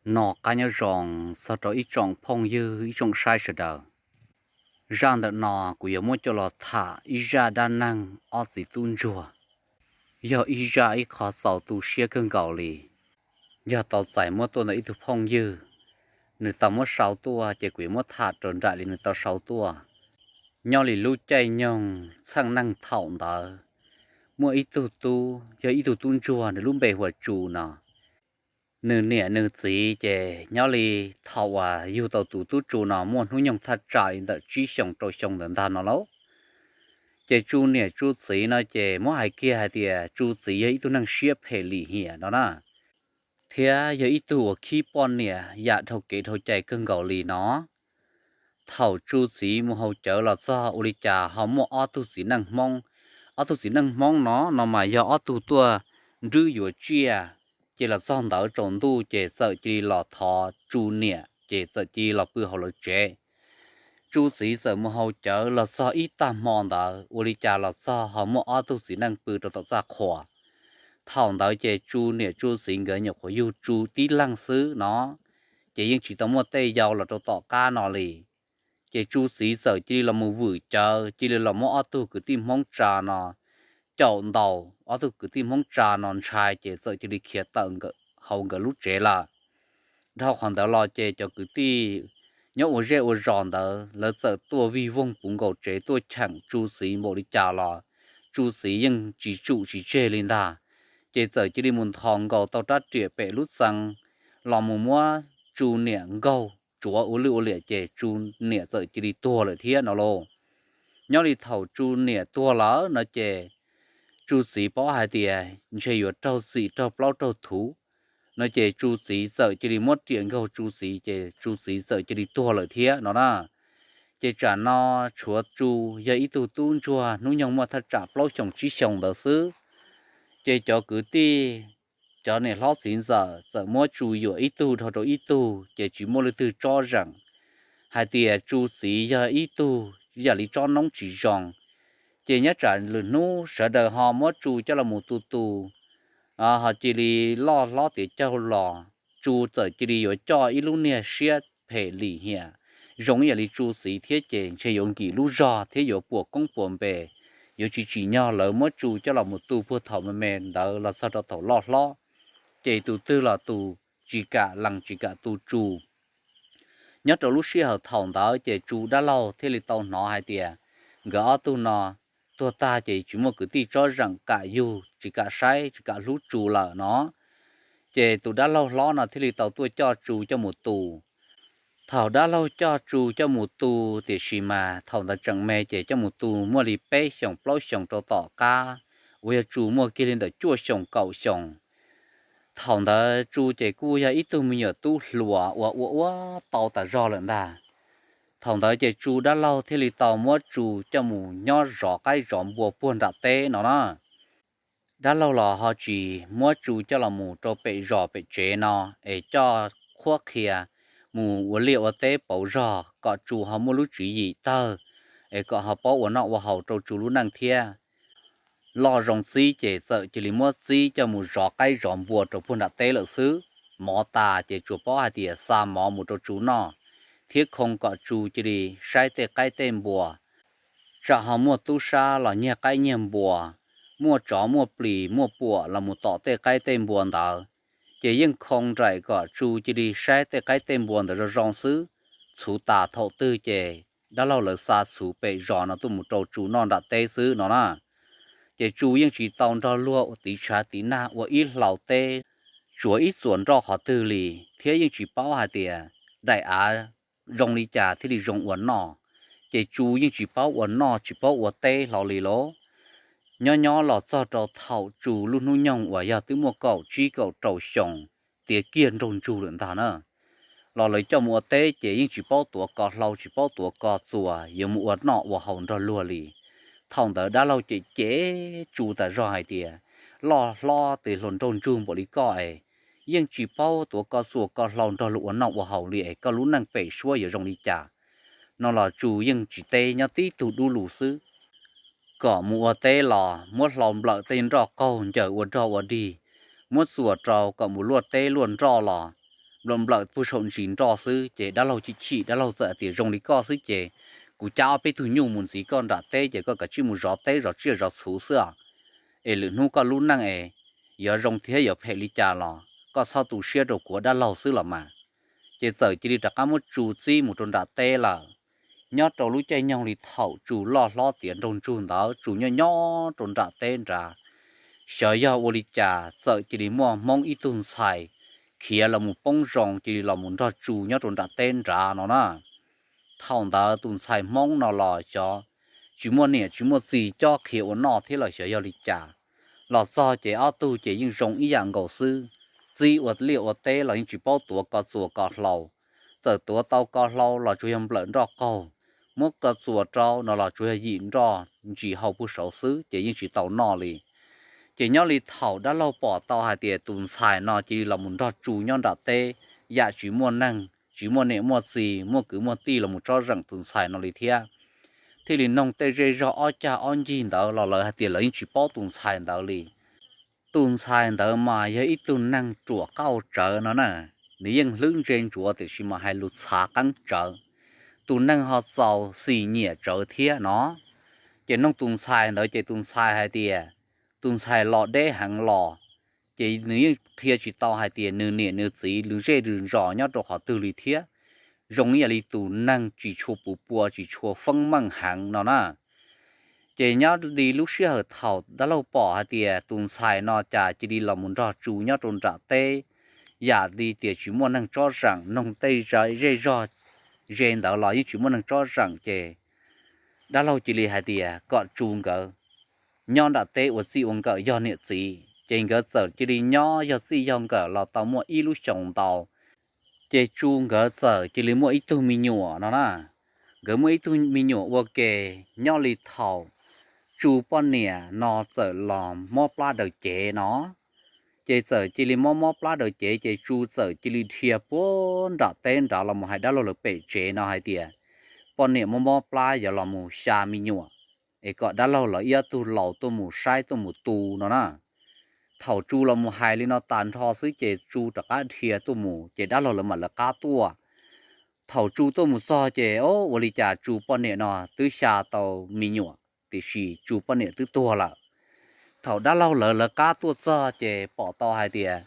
No qab nyob zoo txog rau ib tsoom phooj ywg ib tsoom saib sawv daws. Zaj ntawm no kuv yuav muab coj los tham ib zaj dab neeg ob txiv tub ntsuag, yog ib zaj ib qho txaus tu siab kawg nkaus li. Yog tau txais muab tuaj ntawm ib tug phooj ywg, nws tau muab sau tuaj ces kuv yuav muab tham raws nraim li nws tau sau tuaj. Nyob li lub caij nyoog txheej neeg thaum ntawd, muaj ib tug tub yog ib tug tub ntsuag nws lub npe hu ua Tsu no. Nws niam nws txiv ces nyob li thaum uas yug tau tus tub Tsu no muaj hnub nyoog thaj tsam li ntawm tsib xyoos rau xyoo ntawd ntag no lauj. Ces Tsu niam Tsu txiv no ces muab hais kiag hais tias Tsu txiv yog ib tug neeg siab phem lim hiam no na, thiab yog ib tug uas khib poj niam yam dhau kev dhau cai kawg nkaus li no. Thaum Tsu txiv mus haus cawv los txog ua li cas ho muaj ob tug txiv neej Hmoob. Ob tug txiv neej Hmoob no no mas yog ob tug tuaj nrwb yuav tsiaj, ces los txog ntawd tsaus ntuj ces txawm cia li los thov Tsu niam ces txawm cia li los pw hauv lawv tsev. Tsu txiv txawm mus haus cawv los txog ib tag hmo ntawd ua li cas los txog ho muaj ob tug txiv neej pw rau tom txaj qhua. Thaum ntawd ces Tsu niam Tsu txiv nkawd nyuam qhuav yug Tsu tib leeg xwb no, ces yeej tsis tau muaj tej yau los rau tom qab no li. Ces Tsu txiv txawm cia li los mus vwm cawv, cia li los muab ob tug kwv tij Hmoob tsa no caum ntaus, ob tug kwv tij Hmoob tsa no ntshai ces txawm cia li khiav tawm hauv nkawd lub tsev lawm. Dhau qhov ntawd los ces cov kwv tij nyob ua zej ua zos ntawd lawv txawm tuaj vij voog puv nkaus tsev tuaj cheem Tsu txiv npaum li cas los Tsu txiv yeej tsis tsum tsis tseg li ntag. Ces txawm cia li mus nthos nkaus tau rab riam pem lub txee los mus muab Tsu niam nkaug tsuav ua lwj ua liam ces Tsu niam txawm cia li tuag lawm thiab no lauj. Nyob li thaum Tsu niam tuag lawm no ces Tsu txiv paub hais tias ntshe yuav raug txim raug plaub raug thuv no ces Tsu txiv txawm cia li muab riam nkaug Tsu txiv ces Tsu txiv txawm cia li tuag lawm thiab no na. Ces tsam no tshuav Tsu yog ib tug tub ntsuag hnub nyoog muaj thaj tsam plaub xyoos tsib xyoos ntawd xwb. Ces cov kwv tij, cov niam hlob txiv ntxawm txawm muab Tsu yuam ib tug dhau rau ib tug ces tsis muaj leej twg tsob zeem hais tias Tsu txiv yog ib tug yam li tsob noob tsis zoo. Ces nyob tsam lwm hnub sawv daws ho muab Tsu coj los mus tu tu, ho cia li loj hlob tiav caug los Tsu txawm cia li yuav coj ib lub niag siab phem lim hiam zoo ib yam li Tsu txiv thiab ces ntshe yuav nkim lub zog thiab yuav puas koob puas npe, yuav tsis tsim nyog lawv muab Tsu coj los mus tu puag thaum me me ntawd los txog rau thaum loj hlob, ces tus twg los tus tsis kam lees tsis kam tu Tsu. Nyob rau lub sij hawm thaum ntawd ces Tsu dab laug thiaj li tau hnov hais tias nkawd ob tug no tuag tag ces tsis muaj kwv tij tsob zeem kam yug tsis kam saib tsis kam hlub Tsu lawm no. Ces tus dab laug hlob no thiaj li tau tuaj coj Tsu coj mus tu. Thaum dab laug coj Tsu coj mus tu, tiam sis mas thaum ntawd tseem me ces coj mus tu muaj li peb xyoos plaub xyoos rau tom qab uas yog Tsu muaj kiag li ntawm cuaj xyoos kaum xyoos. Thaum ntawd Tsu ces kuj yog ib tug me nyuam tub hluas uas ua ua tau tas zog lawm ntag. Thaum ntawd ces Tsu dab laug thiaj li tau muab Tsu coj mus nyob zov qaib zov npua puag nram teb no na. Dab laug los ho tsis muab Tsu coj los mus rau pem zos pem tsev no es coj qhuab qhia mus ua liaj ua teb pauv zog kom Tsu ho muaj lub tswv yim tawg es kom ho paub ua noj ua haus rau Tsu lub neej thiab. Loj zoo txib ces txawm cia li muab txib coj mus zov qaib zov npua rau puag nram teb lawm xwb. Mov tas ces tsuas paub hais tias xa mov mus rau Tsu noj thiab khoo kom Tsu cia li saib tej qaib tej npua. Tsam ho muaj tub sab los nyiag qaib nyiag npua, muaj tsov muaj plis muaj puam los mus tom tej qaib tej npua ntawd, ces yeej khoo nraim kom Tsu cia li saib tej qaib tej npua ntawd zoo zoo xwb. Txhuv tas thaum twg ces dab laug lawv xa txhuv pem zos no tuaj mus rau Tsu noj nram teb xwb no na. Ces Tsu yeej tsis tau nrog luag ua tiv tshav tiv nag ua ib hlau teb, tsuav ib txuas nroj qhov twg li, thiab yeej tsis paub hais tias daim av zoo li cas thiaj li zoo ua noj. Ces Tsu yeej tsis paub ua noj tsis paub ua teb hlo li lauj. Nyob nyob los txog rau thaum Tsu lub hnub nyoog uas yog twb muaj kaum tsib kaum rau xyoos tiav kiag nraug ntsug lawm ntag na, los lawv coj mus ua teb ces yeej tsis paub tuav ko hlau tsis paub tuav ko txuas yuav mus ua noj ua haus nrog luag li. Thaum ntawd dab laug cem cem Tsu tas zog hais tias, loj hlob tes hluas nraug ntsug npaum li koj es yeej tsis paub tuav ko txuas ko hlau nrog luag ua noj ua haus li es koj lub neej pem suab yuav zoo li cas no los Tsu yeej tsis teb, nyob tib tug dub lus xwb. Kom mus ua teb los muab hlau nplawm tej nroj qaug ncaws ua rog ua dig, muab txuas rau kom mus luaj teb luaj nroj los nplawm nplawm puag saum ntsis nroj xwb. Ces dab laug chim chim, dab laug txawm hais tias, Zoo li koj xwb ces kuv cab ob peb tug nyuj mus ntxiv koj nram teb ces koj kav tsij mus zov teb zov tsiaj zov txhu xwb os. Es lwm hnub koj lub neej es yuav zoo thiab yuav phem li cas los koj txhob tu siab rau kuv, dab laug xwb los mas. Ces txawm cia li rov qab muab Tsu txib mus rau nram teb lawm. Nyob rau lub caij nyoog li thaum Tsu loj hlob tiav nraug ntsug ntawd, Tsu nyob nyob rau nram teb nrad, xyov yog ua li cas txawm cia li muaj Hmoob ib tug ntxhais khiav los mus poob zoo cia li los mus nrog Tsu nyob rau nram teb nrad no na. Thaum ntawd tus ntxhais Hmoob no los xyov tsis muaj niam tsis muaj txiv cob qhia ua noj thiab los xyov yog li cas, los txog ces ob tug ces yeej zoo ib yam nkaus xwb. Txib ua liaj ua teb los yeej tsis paub tuav ko txuas ko hlau, txawm tuav tau ko hlau los tsuas yog nplawm nroj qaug, muab ko txuas rau no los tsuas yog yim nroj ntsis hau puag saud xwb ces yeej tsis tau noj li. Ces nyob li thaum dab laug pom tau hais tias tus ntxhais no cia li los mus nrog Tsu nyob nram teb, yam tsis muaj neeg tsis muaj niam muaj txiv muaj kwv muaj tij los mus tsob zeem tus ntxhais no li thiab. Thiaj li noog tej zej zog ob cag ob ncig ntawd los lawv hais tias lawv yeej tsis paub tus ntxhais ntawd li. Tus ntxhais ntawd mas yog ib tug neeg ruam qauj tsawv no na, nws yeej hlwb ntse ntsuav tiam sis mas hais lus txhav qeeb tsawv. Tus neeg ho txaus xis nyiam tsawv thiab no. Ces noog tus ntxhais ntawd ces tus ntxhais hais tias, tus ntxhais los deb heev los, ces nws yeej qhia tsis tau hais tias nws niam nws txiv lwm zej lwm zos nyob rau qhov twg li thiab. Zoo ib yam li tus neeg tsis tshua puv pua tsis tshua feeb meej heev no na. Ces nyob li lub sij hawm thaum dab laug pom hais tias tus ntxhais no cas cia li los mus nrog Tsu nyob rau nram teb, yam li tias tsis muaj neeg tsob zeem, noog tej zej zog ze ntawd los yeej tsis muaj neeg tsob zeem ces dab laug cia li hais tias kom Tsu nkawd nyob nram teb ua txij ua nkawm yog niam txiv. Ces nkawd txawm cia li nyob yog txij yog nkawm los tau muaj ib lub xyoos ntau, ces Tsu nkawd txawm cia li muaj ib tug me nyuam no na. Nkawd muaj ib tug me nyuam ua ke. Nyob li thaum Tsu poj niam no txawm los mob plab daws cev no, ces txawm cia li mob mob plab daws cev ces Tsu txawm cia li dhia puag nram teb nrad los mus hais dab laug lawv pem tsev no hais tias poj niam mob mob plab yuav los mus xya me nyuam, es kom dab laug lawv ib ob tug laus tuaj mus saib tuaj mus tu no na. Thaum Tsu los mus hais li no tas nrho xwb ces Tsu rov qab dhia tuaj mus ces dab laug lawv mam lawv qab tuaj. Thaum Tsu tuaj mus txog ces o, ua li cas Tsu poj niam no twb xya tau me nyuam, tiam sis Tsu poj niam twb tuag lawm. Thaum dab laug lawv lawv qab tuaj txog ces pom tau hais tias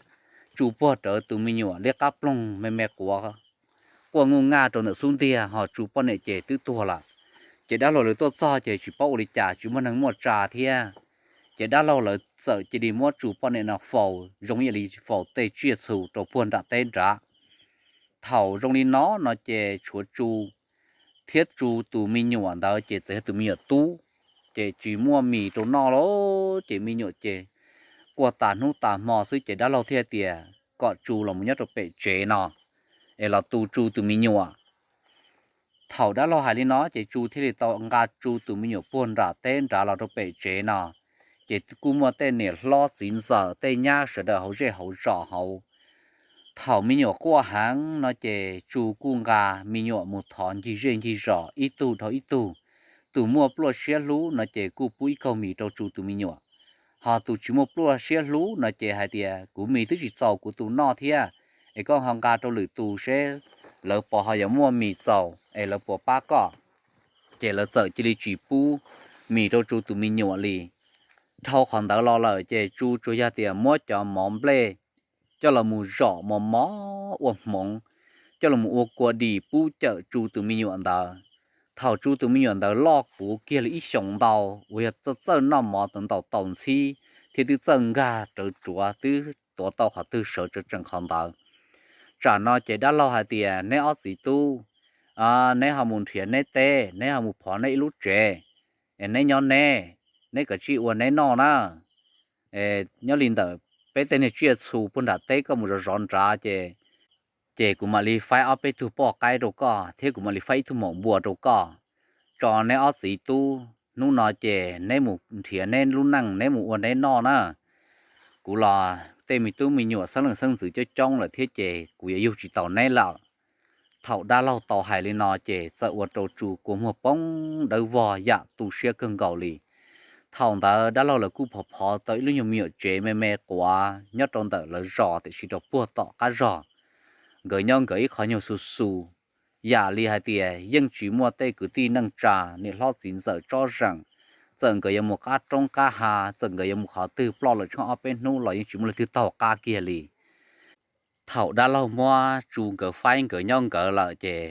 Tsu puag rawv tus me nyuam liab qab ploog me me quav quaj nuj naj rau ntawm xub ntiag, ho Tsu poj niam ces twb tuag lawm. Ces dab laug lawv tuaj txog ces tsis paub ua li cas, tsis muaj neeg muaj tsa thiab. Ces dab laug lawv txawm cia li muab Tsu poj niam no faus zoo ib yam li faus tej tsiaj txhu rau puag nram teb nrad. Thaum zoo li no no ces tshuav Tsu thiab Tsu tus me nyuam ntawd ces txawm yog tus me nyuam tub, ces tsis muaj mis rau noj lawm ces me nyuam ces quaj tas hnub tas hmo xwb ces dab laug thiaj tias kom Tsu los mus nyob rau pem tsev no es los tu Tsu tus me nyuam. Thaum dab laug hais li no ces Tsu thiaj li tau nqa Tsu tus me nyuam puag nram teb nrad los rau pem tsev no. Ces kuj muaj tej niam hlob txiv ntxawm tej nyab sawv daws hauv zej hauv zos hauv. Thaum me nyuam quaj heev no ces Tsu kuj nqa me nyuam mus thov ncig zej ncig zos ib tug dhau ib tug. Tus muaj pluaj siab hlub no ces kuj pub ib kaug mis rau Tsu tus me nyuam. Ho tus tsis muaj pluaj siab hlub no ces hais tias kuv mis twb tsis txaus kuv tus noj thiab, es koj ho nqa rau lwm tus seb lawv puas ho yuav muaj mis txaus es lawv puas pab koj. Ces lawv txawm cia li tsis pub mis rau Tsu tus me nyuam li. Dhau qhov ntawd los lawm ces Tsu tsuas yog tias muab cov mov nplej coj los mus zom mos mos ua hmoov, coj los mus ua kua dis pub cawm Tsu tus me nyuam ntawd. Thaum Tsu tus me nyuam ntawd loj puv kiag li ib xyoos ntau uas yog txawj txawj noj mov tau ntaus tau ntxhib thiab twb txawj nkag rawv ruav twb tuav tau qhov twg sawv tsees qhov ntawd. Tsam no ces dab laug hais tias neb ob txiv tub, neb ho mus nrhiav neb teb, neb ho mus phov neb ib lub tsev, es neb nyob neb, neb kav tsij ua neb noj na. Nyob li ntawm peb tej niag tsiaj txhu puag nram teb koj mus zov zov nrad ces, ces kuv mam li faib ob peb tug poj qaib rau koj thiab kuv mam li faib ib tug maum npua rau koj. Tso neb ob txiv tub hnub no ces neb mus nrhiav neb lub neej neb mus ua neb noj na. Kuv los tej me tub me nyuam xeeb leej xeeb ntxwv coob coob lawm thiab ces kuv yuav yug tsis taus neb lawm. Thaum dab laug tau hais li no ces txawm ua rau Tsu kua muag poob dawb vog yam tu siab kawg nkaus li. Thaum ntawd dab laug lawv kuj phov phov tau ib lub nyuag me nyuam tsev me me quav nyob rau ntawm lawv zos tiam sis rau puag tom qab zog. nkawd nyob nkawd ib qho nyuag xu xu, yam li hais tias yeej tsis muaj tej kwv tij neej tsa, niam hlob txiv ntxawm tsob zeem. Txawm nkawd yuav mus qab roob qab hav, txawm nkawd yuav mus qhov twg ploj lawm tsheej ob peb hnub los yeej tsis muaj leej twg taug qab kiag li. Thaum dab laug muab Tsu nkawd faib nkawd nyob nkawd lawm ces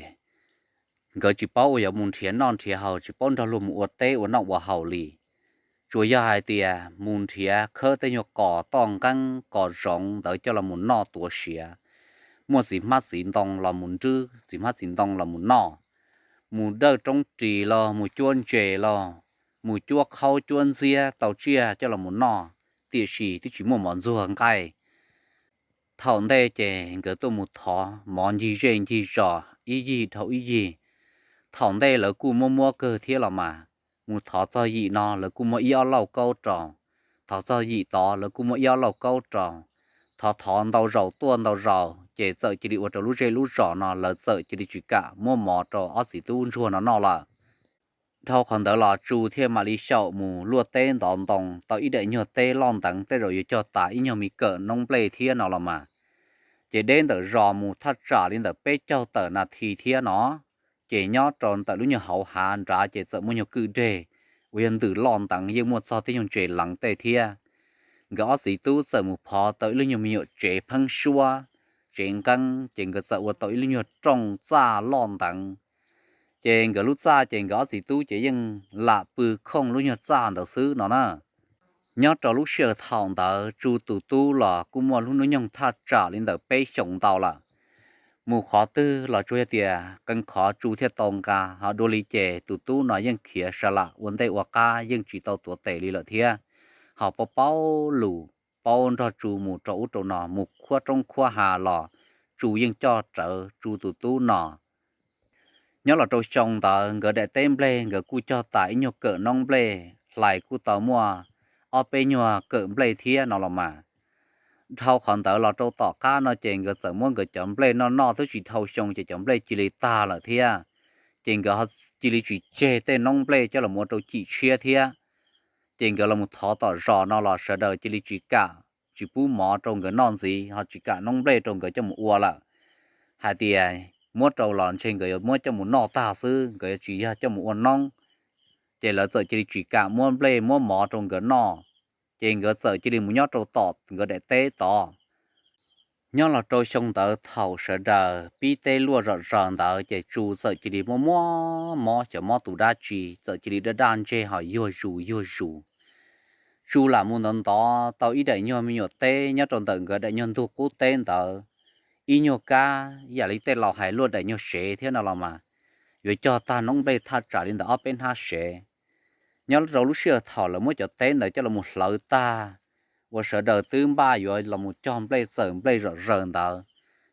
nkawd tsis paub uas yuav mus nrhiav noj nrhiav haus, tsis paub nrog luag mus ua teb ua noj ua haus li. Tsuas yog hais tias mus nrhiav khawb tej nyuag qos toj nqeeb qos zoov ntawd coj los mus noj tuav siav. Muaj txiv hmab txiv ntoo los mus nrwb txiv hmab txiv ntoo los mus noj, mus dawj roob ris los mus cuab ntses los mus cuab qhaub cuab ntxiab tau tsiaj coj los mus noj, tiam sis twb tsis muaj mov ntxuag nqaij. Thaum ntej ces nkawd tuaj mus thov mov ncig zej ncig zos ib yig dhau ib yig. Thaum ntej lawv kuj muab muab kawg thiab los mas, mus thov txog yim no lawv kuj muab ib ob lauj kaub rau, thov txog yim tod lawv kuj muab ib ob lauj kaub rau. Thov thov ntau zaus tuaj ntau zaus ces txawm cia li ua rau lub zej lub zos no lawv txawm cia li tsis kam muab mov rau ob txiv tub ntsuag no noj lawm. Dhau qhov ntawd los Tsu thiaj mam li xyaum mus luaj teb ntov ntoo tau ib daim nyuag teb loj nteev tej zaum yuav cog tas ib nyuag me kawm noob nplej thiab no los mas. Ces deb ntawm zos mus thaj tsam li ntawm peb caug tawm nas this thiab no, ces nyob rau ntawm lub nyuag hauv hav nrad ces txawm muaj nyuag kwj deg uas yog ntws loj nteev yeej muaj txog tej nyuag ntses leev tej thiab. Nkawd ob txiv tub txawm mus phov tau ib lub nyuag me nyuam tsev pheeb suab, tsev nqeeb ces nkawd txawm ua tau ib lub nyuag rooj txaj loj nteev. Ces nkawd lub txaj ces nkawd ob txiv tub ces yeej lam pw khooj lub nyuag txaj ntawd xwb no na. Nyob rau lub sij hawm thaum ntawd Tsu tus tub los kuj muaj lub hnub nyoog thaj tsam li ntawm peb xyoos ntau lawm. Mus qhov twg los tsuas yog tias qee qhov Tsu thiaj tau nqa, ho dua li ces tus tub no yeej khiav sa lam ua ntej ua qab yeej tsis tau tuav tes li lawm thiab. Ho paub paub lus, paub nrog Tsu mus rau ub rau no, mus khuab roob khuab hav los Tsu yeej coj rawv Tsu tus tub no. Nyob los rau xyoo ntawd nkawd daim teb nplej nkawd kuj cog tas ib nyuag kawm noob nplej, hlais kuj tau muaj ob peb nyuag kawm nplej thiab no los mas. Dhau qhov ntawd los rau tom qab no ces nkawd txawm muab nkawd cov nplej noj noj twb tsis dhau xyoo ces cov nplej cia li tag lawm thiab. Ces nkawd cia li tsis tseg tej noob nplej coj los ua rau cim tshiab thiab. Ces nkawd los thov tom zos no los sawv daws cia li tsis kam, tsis pub mov rau nkawd noj ntxiv ho tsis kam noob nplej rau nkawd coj mus ua lawm. Hais tias muab rau los ntshe nkawd yuav muab coj mus noj tag xwb, nkawd yuav tsis yog coj mus ua noob. Ces lawv txawm cia li tsis kam muab nplej muab mov rau nkawd noj, ces nkawd txawm cia li mus nyob rau tom nkawd daim teb tod. Nyob los rau xyoo ntawd thaum sawv daws pib teb luaj zom zaws ntawd ces Tsu txawm cia li muaj muab mob xyov mob tus dab tsi txawm cia li daj daj ntseg ho yuag zus yuag zus. Tsu lam mus ntov ntov tau ib daim nyuag me nyuam teb nyob rau ntawm nkawd daim nyuag ntug qub teb ntawd, ib nyuag kab yam li tej laus hais luaj daim nyuag sev thiab no los mas, yuav cog tag noob nplej thaj tsam li ntawm ob peb hnab sev. Nyob rau lub sij hawm thaum lawv muab cov teb ntawd coj los mus hlawv tag, uas sawv daws twb npaj yuav los mus cog nplej txawm nplej zom zaws ntawd,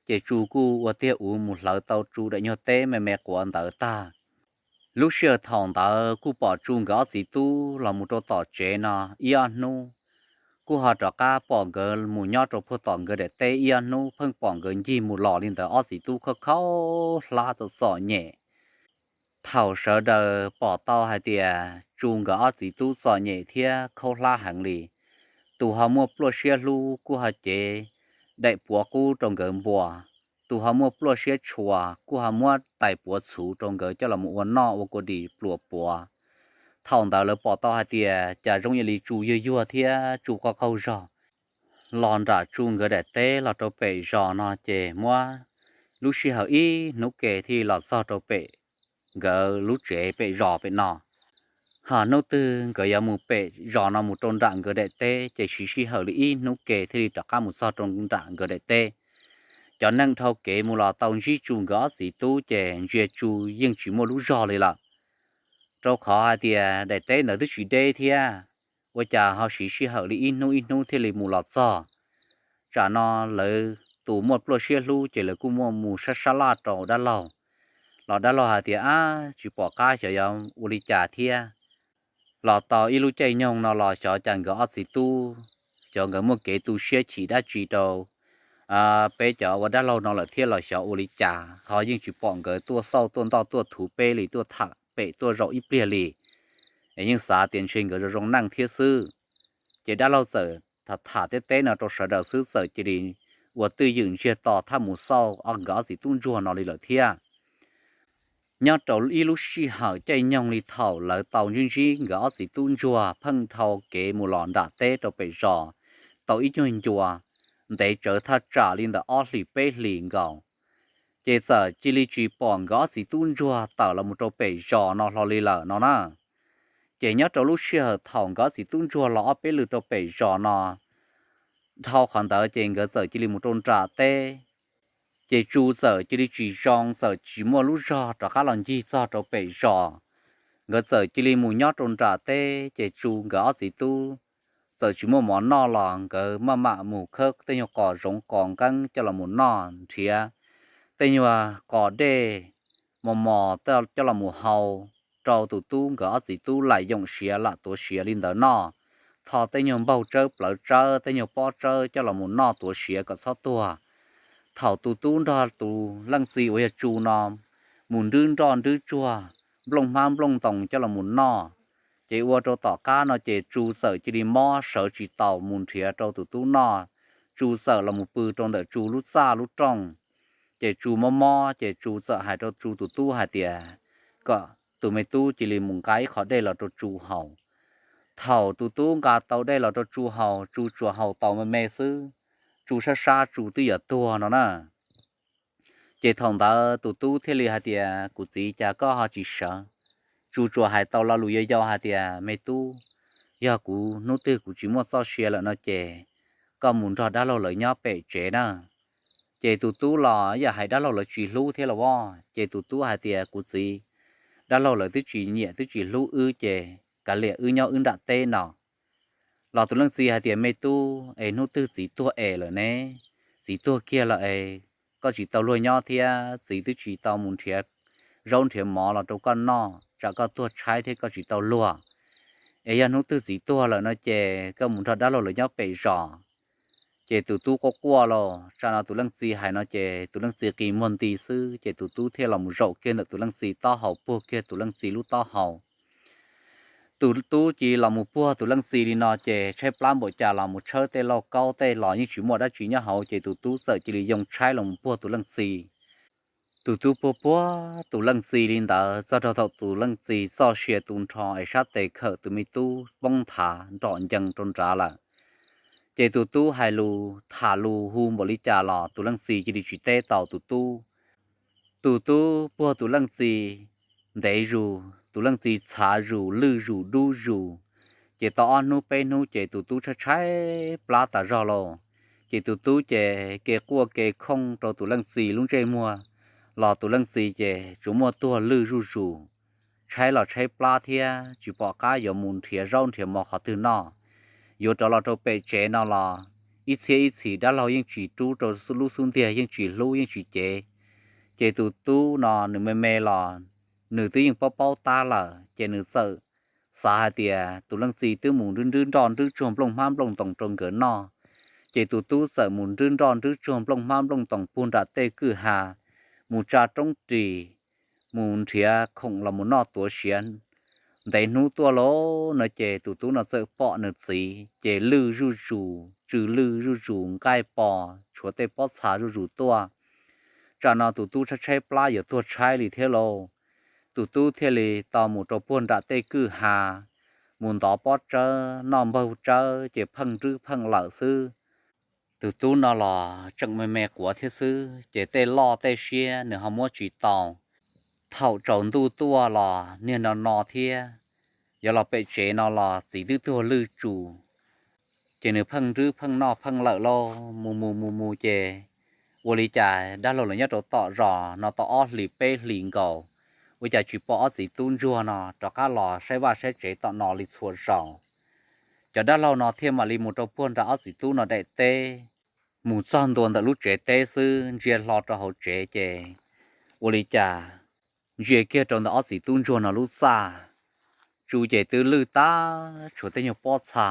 ces Tsu kuj ua tiag uv mus hlawv tau Tsu daim nyuag teb me me quav ntawd tag. Lub sij hawm thaum ntawd kuj pom Tsu nkawd ob txiv tub los mus rau tom tsev no ib ob hnub, kuj ho rov qab pom nkawd mus nyob rau puag tom nkawd daim teb ib ob hnub, pheej pom nkawd ncig mus los li ntawd ob txiv tub khaub khaub hlab txom txom nyem. Thaum sawv daws pom tau hais tias Tsu nkawd ob txiv tub txom nyem thiab khaub hlab heev li, tus ho muaj pluaj siab hlub kuj ho cev daim puav qub rau nkawd npua, tus ho muaj pluaj siab tshua kuj ho muab tais puav txhuv rau nkawd coj los ua noj ua kua dis pluas puav. Thaum ntawd lawv pom tau hais tias cas zoo li Tsu yuag yuag thiab Tsu qaug qaug zog, los nram Tsu nkawd daim teb los rau pem zos no ces muab lub sij hawm ib hnub ke thiaj los txog rau pem nkawd lub tsev pem zos pem no. Ho hnub twg nkawd yuav mus pem zos no mus rau nram nkawd daim teb ces siv sij hawm li ib hnub ke thiaj li rov qab mus txog rau nram nkawd daim teb. Cov neeg dhau kev mus los tau ntsib Tsu nkawd ob txiv tub ces ntsia Tsu yeej tsis muaj lub zog li lawm, rau qhov hais tias daim teb ntawd twb tsis deb thiab, ua cas ho siv sij hawm li ib hnub ib hnub thiaj li mus los txog. Tsam no lawv tus muaj pluaj siab hlub ces lawv kuj muaj mus sab sab laj rau dab laug, los dab laug hais tias, Ab, tsis pom qab xyov yuav ua li cas thiab. Los tau ib lub caij nyoog no los xyov cas nkawd ob txiv tub, xyov nkawd muaj kev tu siab chim dab tsi rau peb cov ua dab laug no lawm thiab los xyov ua li cas ho yeej tsis pom nkawd tuaj xauj tuaj ntoj tuaj thuv peb li, tuaj tham pem tuaj zaum ib pliag li. Yeej xav tias ntshe nkawd zoo zoo neej thiab xwb. Ces dab laug txawm tham teb teb no rau sawv daws xwb txawm cia li ua twj ywm ntsiag to thab mus xauj nkawd ob txiv tub ntsuag no li lawm thiab. Nyob rau ib lub sij hawm caij nyoog li thaum lawv tau ntsib ntsib nkawd ob txiv tub ntsuag pheej dhau kev mus los nram teb rau pem zos tau ib nyuag ncua, ntev tsawv thaj tsam li ntawm ob hlis peb hlis nkaus, ces txawm cia li tsis pom nkawd ob txiv tub ntsuag tawm los mus rau pem zos no hlo li lawm no na. Ces nyob rau lub sij hawm thaum nkawd ob txiv tub ntsuag los ob peb lwm rau pem zos no, dhau qhov ntawd ces nkawd txawm cia li mus rau nram teb. Ces Tsu txawm cia li tsis zoo, txawm tsis muaj lub zog rov qab los ncig txog rau pem zos. Nkawd txawm cia li mus nyob rau nram teb, ces Tsu nkawd ob txiv tub txawm tsis muaj mov noj los nkawd maj mam mus khawb tej nyuag qos zoov qos nqeeb coj los mus noj, nrhiav tej nyuag qos dej mos mos coj los mus hau rau tus tub nkawd ob txiv tub lam yoom siav lam tuav siav li ntawd noj. Tho tej nyuag npaug tsawb plawv tsawb, tej nyuag pob tsawb coj los mus noj tuav siav kom txhob tuag. Thaum tus tub nrog tus leej txiv uas yog Tsu no mus nrwb nroj nrwb tsuag, nplooj hmab nplooj ntoos coj los mus noj, ces ua rau tom qab no ces Tsu txawm cia li mob sawv tsis taus mus nrhiav rau tus tub noj. Tsu txawm los mus pw rau ntawm Tsu lub txaj lub rooj. Ces Tsu mob mob ces Tsu txawm hais rau Tsu tus tub hais tias kom tus me tub cia li mus nqa ib qho dej los rau Tsu haus. Thaum tus tub nqa tau dej los rau Tsu haus, Tsu tsuas haus tau me me xwb, Tsu sab sab Tsu twb yuav tuag no na. Ces thaum ntawd tus tub thiaj li hais tias, Kuv txiv, cas koj ho tsis sawv? Tsu tsuas hais tau lo lus yau yau hais tias, Me tub, yog kuv hnub twg kuv tsis muaj txoj sia lawm no ces koj mus nrog dab laug lawv nyob pem tsev na. Ces tus tub los yam hais dab laug lawv tsis hlub thiab los as, ces tus tub hais tias, Kuv txiv, dab laug lawv twb tsis nyiam twb tsis hlub wb ces kav liam wb nyob wb nram teb no. Los tus leej txiv hais tias, Me tub, es hnub twg txiv tuag es lawm ne? Txiv tuag kiag lawm es koj tsis tau luag nyob thiab txiv twb tsis tau mus nrhiav zaub nrhiav mov los rau koj noj, tsam koj tuag tshaib thiab koj tsis tau luag. Es yog hnub twg txiv tuag lawm no ces koj mus nrog dab laug lawv nyob pem zos. Ces tus tub quaj quaj los tsam no tus leej txiv hais no ces tus leej txiv qi muag nti xwb, ces tus tub thiaj los mus zaum kiag ntawm tus leej txiv taub hau, puag kiag tus leej txiv lub taub hau. Tus tub cia li los mus puag tus leej txiv li no ces tshaib plab npaum cas los mus tshawb tej lauj kaub tej los yeej tsis muaj dab tsi nyob hauv, ces tus tub txawm cia li yoo tshaib los mus puag tus leej txiv. Tus tub puag puag tus leej txiv li ntawd txog rau thaum tus leej txiv txoj sia tu nrho es sab tes khawm tus me tub poob nthav nrom ncees rau nrad lawm. Ces tus tub hais lus tham lus hu npaum li cas los tus leej txiv cia li tsis teb tau tus tub. Tus tub puag tus leej txiv ntev zus, tus leej txiv txhav zus, lwj zus, dub zus. Ces tau ob hnub peb hnub ces tus tub tshaib tshaib plab tas zog lauj. Ces tus tub ces ke quaj ke khooj rau tus leej txiv lub ntsej muag, los tus leej txiv ces tsuas muaj tuag lwj zuj zus, tshaib los tshaib plab thiab tsis pom qab yuav mus nrhiav zaub nrhiav mov qhov twg noj. Yuav rov los rau pem tsev no los ib txhiab ib txhis dab laug yeej tsis rub rau lub xub ntiag, yeej tsis hlub yeej tsis cev. Ces tus tub no nws me me los nws twb yeej paub paub tab lawm, ces nws txawm xav hais tias tus leej txiv twb mus nrwb nroj nrwb tsuag nplooj hmab nplooj ntoos rau nkawd noj. Ces tus tub txawm mus nrwb nroj nrwb tsuag nplooj hmab nplooj ntoos puag nram tej kwj ha, mus tsa roob ris, mus nrhiav khoom los mus noj tuav siav. Ntev hnub tuaj lauj no ces tus tub no txawm pom nws txiv ces lwj zuj zus, tsw lwj zuj zus, nqaij pos tshuav tej pob txha zuj zus tuaj. Tsam no tus tub tshaib tshaib plab yuav tuag tshaib li thiab lauj. Tus tub thiaj li tau mus rau puag nram tej kwj ha, mus ntov pob tsawb noj npaug tsawb ces pheej nrwb pheej lawm xwb. Tus tub no los tseem me me quav thiab xwb ces tej loj tej siab nws ho muab tsis tau. Thaum tsaus ntuj tuaj los niag no no thiab, yuav los pem tsev no los txiv twb tuag lwj zus. Ces nws pheej nrwb pheej noj pheej lawm lauj, mus mus mus mus ces ua li cas dab laug lawv nyob rau tom zos no tau ob hlis peb hlis nkaus, ua cas tsis pom ob txiv tub ntsuag no rov qab los saib vaj saib tsev tom no li txhua zaus. Cov dab laug no thiaj mam li mus rau puag nram ob txiv tub no daim teb, mus txog ntua ntawm lub tsev teb xwb ntsia hlo rau hauv tsev ces ua li cas ntsia kiag rau ntawm ob txiv tub ntsuag no lub txaj, tsu ces twb lwj tag tshuav tej nyuag pob txha,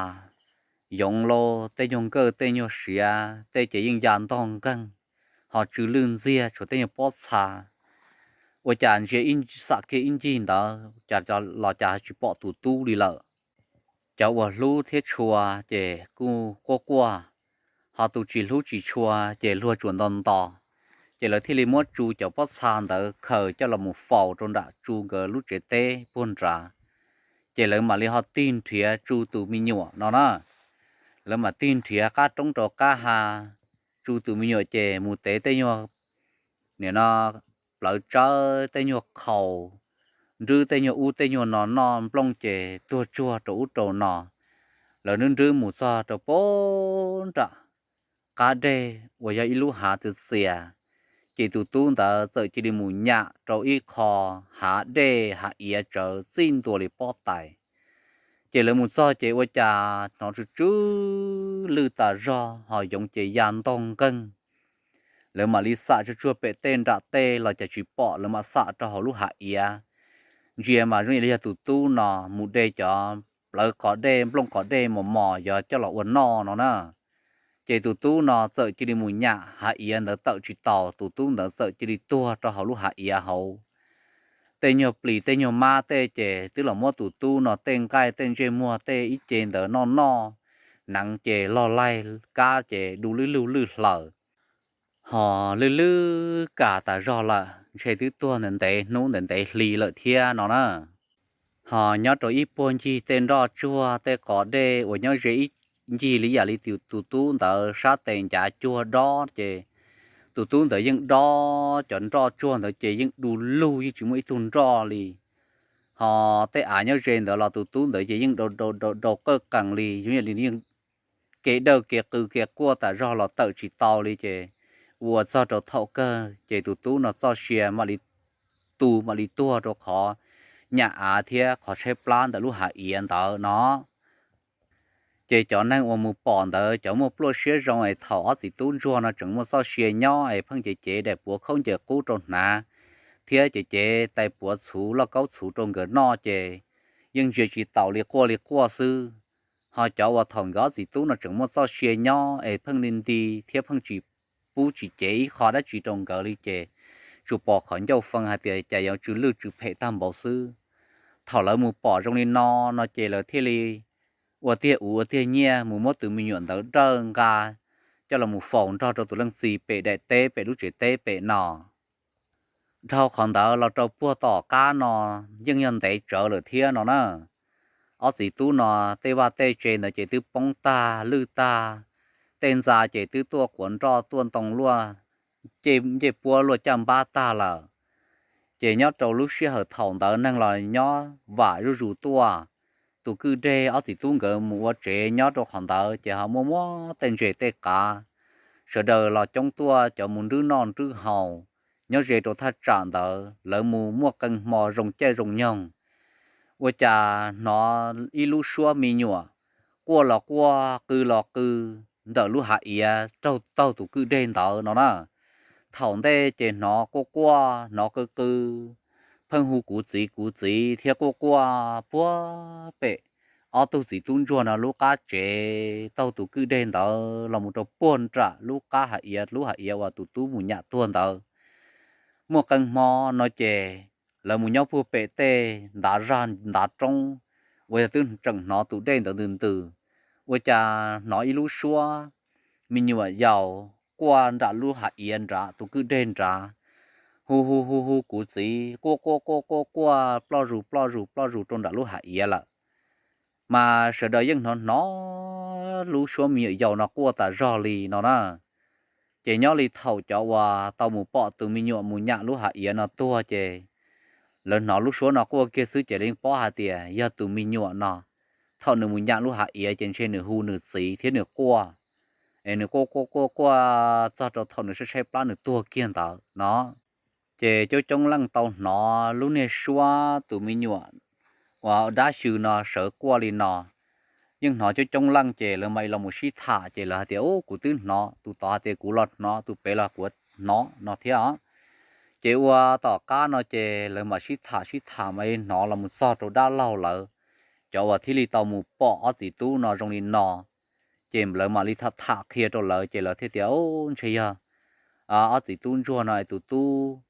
yoov lauj, tej nyuag nkawj tej nyuag siav tej ces yeej ya ntog nkeeg, ho tsw lwj ntxiag tshuav tej nyuag pob txha. Ua cas ntsia xam kiag ib ncig ntawd cas los cas tsis pom tus tub li lawm. Cov uas hlub thiab tshua ces kuj quaj quaj, ho tus tsis hlub tsis tshua ces luag tsuas nto nto. Ces lawv thiaj li muab Tsu cov pob txha ntawd khaws coj los mus faus rau nram Tsu nkawd lub tsev teb puag nrad. Ces lawv mam li ho tig nrhiav Tsu tus me nyuam no na. Lawv mam tig nrhiav qab roob rau qab ha. Tsu tus me nyuam ces mus tev tej nyuag, nim no, plawv tsawb, tej nyuag qhaus, nrwb tej nyuag ub tej nyuag no noj nplooj ces tuag tsuag rau ub rau no. Lawv nrwb nrwb mus txog rau puag nram qab dej uas yog ib lub hav txias txias, ces tus tub ntawd txawm cia li mus nyam rau ib qho hav dej hav iav tsawv txij ntua li pob tais. Ces lawv mus txog ces ua cas hnov tsw tsw lwj tas zog ho yoov ces ya ntog nqeeg. Lawv mam li xam tsuag tsuag pem tej nram tej los cas tsis pom, lawv mam xam rau hauv lub hav iav. Ntsia mas zoo li yog tus tub no mus de cov plawv qos dej nplooj qos dej mos mos yog coj los ua noj no na. Ces tus tub no txawm cia li mus nyam hav iav ntawd tawm tsis taus, tus tub ntawd txawm cia li tuag rau hauv lub hav iav hauv. Tej nyuag plis tej nyuag mab tej ces twb los muab tus tub no tej nqaij tej ntsej muag tej ib ce ntawd noj noj, hneev ces log laig kab ces du lwj lug lwj hlaws, ho lwj lwj kas tas zog lawm, ntshe twb tuag ntev ntev hnub ntev ntev hli lawm thiab no na. Ho nyob rau ib puag ncig tej nroj tsuag tej qos dej uas nyob ze ib ncig li yam li tus tub ntawd sab tes ncav cuag dob ces tus tub ntawd yeej dob cov nroj tsuag ntawd ces yeej du lug yeej tsis muaj ib tug nroj li. Ho tej av nyob ze ntawd los tus tub ntawd ces yeej dau dau dau qawj qees li, yeej kev dawj kev qw kev quaj tas zog los tawm tsis tau li ces ua txog rau thaum kawg ces tus tub no txoj sia mam li tu mam li tuag rau qhov nyam av thiab qhov tshaib plab ntawm lub hav iav ntawd no. Ces cov neeg uas mus pom ntawd cov muaj pluaj siab zoo es thaum ob txiv tub ntsuag no tseem muaj txoj sia nyob es pheej cev cev daim puav khaub ncaws qub rau hnav thiab cev cev tais puav txhuv lauj kaub txhuv rau nkawd noj ces yeej ntsia tsis taus li quaj li quaj xwb. Ho cov uas thaum nkawd ob txiv tub no tseem muaj txoj sia nyob es pheej nti nti thiab pheej tsis pub tsis cev ib qho dab tsi rau nkawd li ces tsuas pom qhov ncauj fee hais tias cas yuav tsw lwj tsw phem tag npaum xwb. Thaum lawv mus pom zoo li no no ces lawv thiaj li ua tiag uv ua tiag nyiaj mus muab tus me nyuam ntawd dawj nqa coj los mus faus nrog rau tus leej txiv pem daim teb pem lub tsev teb pem no. Dhau qhov ntawd los rau puag tom qab no yeej yog ntev tsawv lawm thiab no na. Ob txiv tub no tej vaj tej tse ntawd ces twb poob tag lwj tag, tej ntxa ces twb tuaj quav nroj tuaj ntoo luaj, ncej puab luaj caj npab tag lawm. Ces nyob rau lub sij hawm thaum ntawd neeg los nyob vam zuj zus tuaj. Tus kwj deg ob txiv tub nkawd mus ua tsev nyob rau qhov ntawd ces ho muaj muab tej ntses tej qav, sawv daws los coob tuaj cov mus nrwb noj nrwb haus. Nyob ze rau thaj tsam ntawd lawv mus muaj qee hmo zoo caij zoo nyoog, ua cas hnov ib lub suab me nyuam quaj los quaj qw los qw ntawm lub hav iav raug taug tus kwj deg ntawd no na. Thaum ntej ces hnov quaj quaj hnov qw qw, pheej hu kuv txiv kuv txiv thiab quaj quaj puag pem ob tug txiv tub ntsuag no lub qab tsev taug tus kwj deg ntawd los mus rau puag nram lub qab hav iav lub hav iav uas tus tub mus nyam tuag ntawd. Muaj qee hmo no ces lawv mus nyob puag pem tej ntav zaj ntav roob uas yog twb tseem hnov tus dej ntawd ntws ntws, ua cas hnov ib lub suab me nyuam yaus quaj nram lub hav iav nrad tus kwj deg nrad, hu hu hu hu kuv txiv, quaj quaj quaj quaj quaj ploj zus ploj zus ploj zus rau nram lub hav iav lawm. Mas sawv daws yeej hnov hnov lub suab me nyuam yaus no quaj tas zog li no na. Ces nyob li thaum cov uas tau mus pom tus me nyuam mus nyam lub hav iav no tuag ces lawv hnov lub suab no quaj kiag xwb ces lawv yeej paub hais tias yog tus me nyuam no, thaum nws mus nyam lub hav iav ces ntshe nws hu nws txiv thiab nws quaj, es nws quaj quaj quaj quaj txog rau thaum nws tshaib tshaib plab nws tuag kiag ntawd no. Ces coob coob leej tau hnov lub niag suab tus me nyuam uas dab xyw no sawv quaj li no. Yeej hnov coob coob leej ces lawv mam li los mus sib tham ces lawv hais tias, Ub, kuv twb hnov, tus tod hais tias kuv los hnov, tus pem los kuv hnov no thiab os. Ces ua tom qab no ces lawv mam sib tham sib tham mam li hnov los mus txog rau dab laug lawv, cov uas thiaj li tau mus pom ob txiv tub no zoo li no. Ces lawv mam li tham tham qhia rau lawv ces lawv thiaj tias, Ub, ntshe yog ob txiv tub ntsuag no es tus tub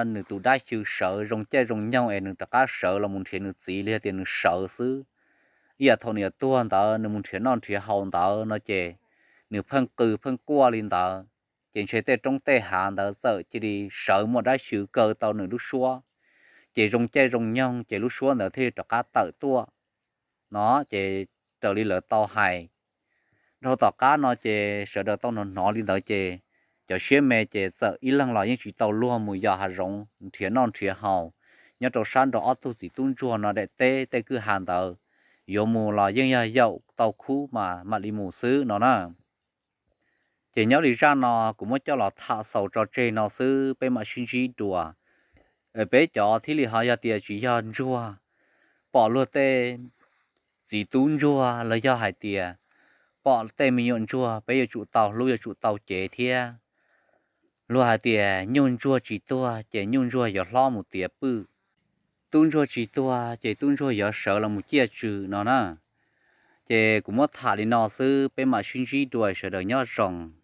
nws tus dab xyw sawv zoo caij zoo nyoog es nws rov qab sawv los mus nrhiav nws txiv li hais tias nws sawv xwb. Ib yam thaum nws yuav tuag ntawd nws mus nrhiav noj nrhiav haus ntawd no ces nws pheej qw pheej quaj li ntawd, ces ntshe tej roob tej hav ntawd txawm cia li sawv muaj dab xyw kaw tau nws lub suab, ces zoo caij zoo nyoog ces lub suab ntawd thiaj rov qab tawm tuaj no. Ces raws li lawv tau hais, dhau tom qab no ces sawv daws tau hnov hnov li ntawd ces cov siab me ces txawm ib leeg los yeej tsis tau luag mus yos hav zoov nrhiav noj nrhiav haus nyob rau sab nrog ob tug txiv tub ntsuag no daim teb tej kwj ha ntawd, yuav mus los yeej yog yaum tau khub mas mam li mus xwb no na. Ces nyob li zaj no kuv muab coj los tham xaus tso tseg no xwb, peb mam sib ntsib dua. Peb cov thiaj li ho yog tias tsis yog ntsuag, pom luag tej txiv tub ntsuag los yog hais tias pom tej me nyuam ntsuag peb yuav tsum tau hlub yuav tsum tau cev thiab. Luag hais tias nyuj ntsuag tsis tuag ces nyuj ntsuag yuav hlob mus tiav pwj, tub ntsuag tsis tuag ces tub ntsuag yuav sawv los mus ciaj tswv no na. Ces kuv muab tham li no xwb, peb mam sib ntsib dua, sawv daws nyob zoo.